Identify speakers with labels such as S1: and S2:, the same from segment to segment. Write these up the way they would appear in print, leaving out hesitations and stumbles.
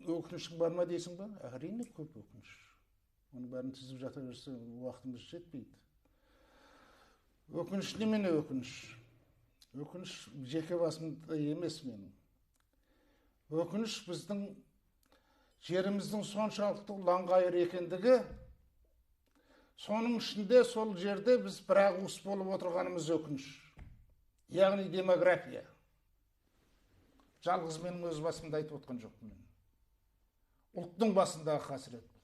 S1: Өкінішің бар ма дейсің ба? Әрине, көп өкініш. Оның бәрін тізіп жата берсе, уақытымыз жетпейді. Өкініш немене өкініш? Өкініш жеке басымда емес менің. Өкініш біздің жеріміздің соншалықты ұланғайыр екендігі, соның ішінде сол жерде біз бір ақ уыс болып отырғанымыз өкініш. Яғни демография. Жалғыз менің өз басымда айтып отқан жоқпын мен. Ұлттың басындағы қасірет бұл.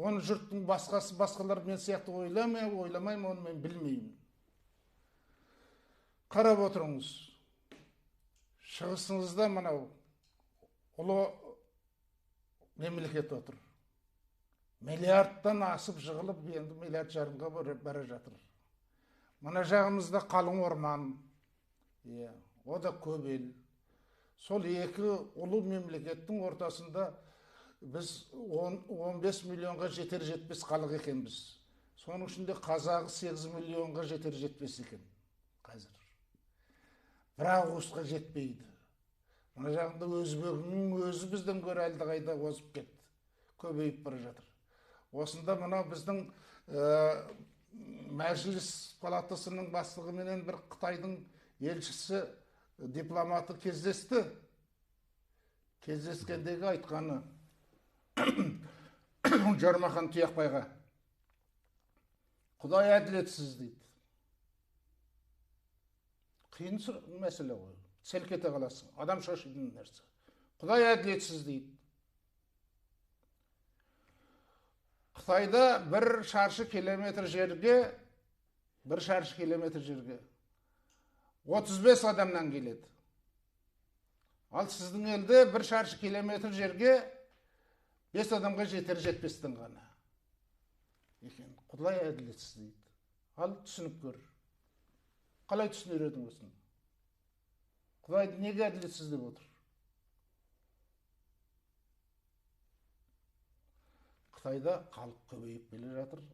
S1: Оны жұрттың басқасы, басқалар мен сияқты ойламай, ойламаймын, оны мен білмеймін. Қарап отырыңыз. Шығысыңызда мынау ұлы мемлекет отыр. Миллиардтан асып жығылып, енді миллиард жарымға бара жатыр. Мына жағымызда қалың орман, иә, о да көп ел. Сол екі ұлы мемлекеттің ортасында біз 15 миллионға жетер жетпес халық екенбіз. Соның ішінде қазағы 8 миллионға жетер жетпес екен қазір. Бірақ уысқа жетпейді. Мына жағында өзбегінің өзі бізден гөрі әлдеқайда озып кетті, көбейіп бара жатыр. Осында мынау біздің мәжіліс палатасының бастығыменен бір Қытайдың елшісі, дипломаты кездесті. Кездескендегі айтқаны Жармахан Тұяқбайға: Құдай әділетсіз дейді. Қиын мәселе ғой, селк ете қаласың, адам шошитын нәрсе. Құдай әділетсіз дейді. Қытайда бір шаршы километр жерге, бір шаршы километр жерге 35 адамнан келеді. Ал сіздің елде бір шаршы километр жерге 5 адамға жетер жетпестен ғана екен. Құдай әділетсіз дейді. Ал түсініп көр. Қалай түсінер едің осыны? Құдайды неге әділетсіз деп отыр? Қытайда халық көбейіп келе жатыр.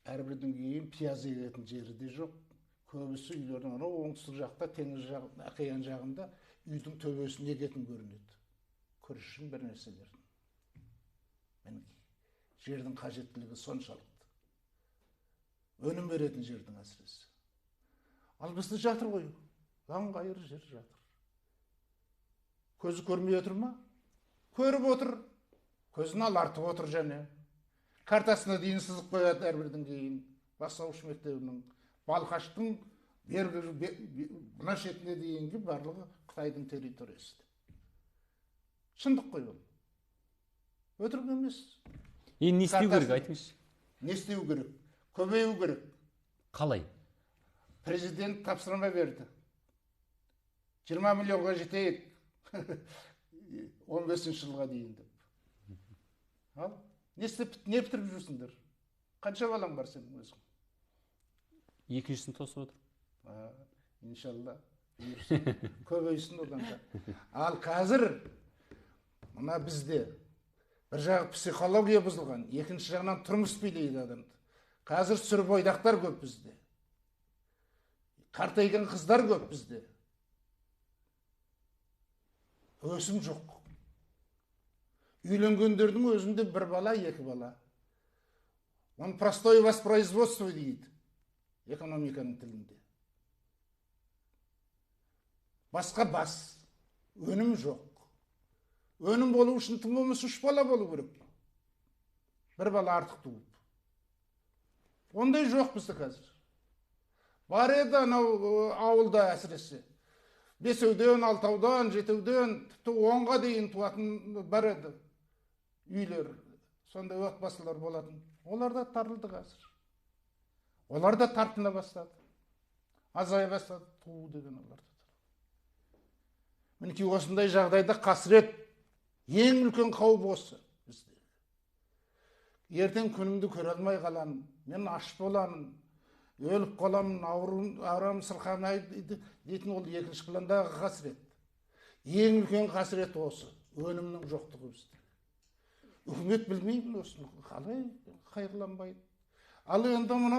S1: Әрбірдің кейін пияз егетін жері де жоқ. Көбісі үйлердің анау оңтүстік жақта, теңіз жағы, океан жағында үйдің төбесін егетін көрінеді. Күрішін, бір нәрселерін. Мінекей, жердің қажеттілігі соншалықты. Өнім беретін жердің әсіресе. Ал бізде жатыр ғой, лаңғайыр жер жатыр. Көзі көрмей отыр ма? Көріп отыр. Көзін алартып отыр және. Картасына дейін сызып қояды әрбірдің кейін. Бастауыш мектебінің, Балқаштың бергі мына шетіне дейінгі барлығы Қытайдың территориясы. Шындық қой ол. Өтірік емес.
S2: Енді не істеу керек, айтыңызшы?
S1: Не істеу керек? Көбею керек.
S2: Қалай?
S1: Президент тапсырма берді. 20 миллионға жетейік. 15 жылға дейін деп. Ал, не істеп, не бітіріп жүрсіңдер? Қанша балаң бар сенің өзің?
S2: Екіншісін тосып отыр.
S1: Иншалла, көбейсін одан да. Ал қазір мына бізде бір жағы психология бұзылған, екінші жағынан тұрмыс билейді адамды. Қазір сүрбойдақтар көп бізде. Қартайған қыздар көп бізде. Өсім жоқ. Үйленгендердің өзінде бір бала, екі бала. Он простое воспроизводство дейді экономиканың тілінде. Басқа бас, өнім жоқ. Өнім болу үшін тым болмаса 3 бала болу керек. Бір бала артық туып. Ондай жоқ бізде қазір. Бар еді анау ауылда әсіресе. 5-еуден, 6-аудан, 7-еуден, тіпті 10-ға дейін туатын бар еді үйлер. Сондай отбасылар болатын. Олар да тарылды қазір. Олар да тартына бастады. Азая бастады туу деген оларда. Мінекей осындай жағдайда қасірет, ең үлкен қауіп осы бізде. Ертең күнімді көре алмай қаламын, мен аш боламын, өліп қаламын, ауырам, сырқамай дейтін ол екінші пландағы қасірет. Ең үлкен қасірет осы, өнімнің жоқтығы бізде. Үкімет білмеймін осыны, қалай қайғыланбайды. Ал енді мынау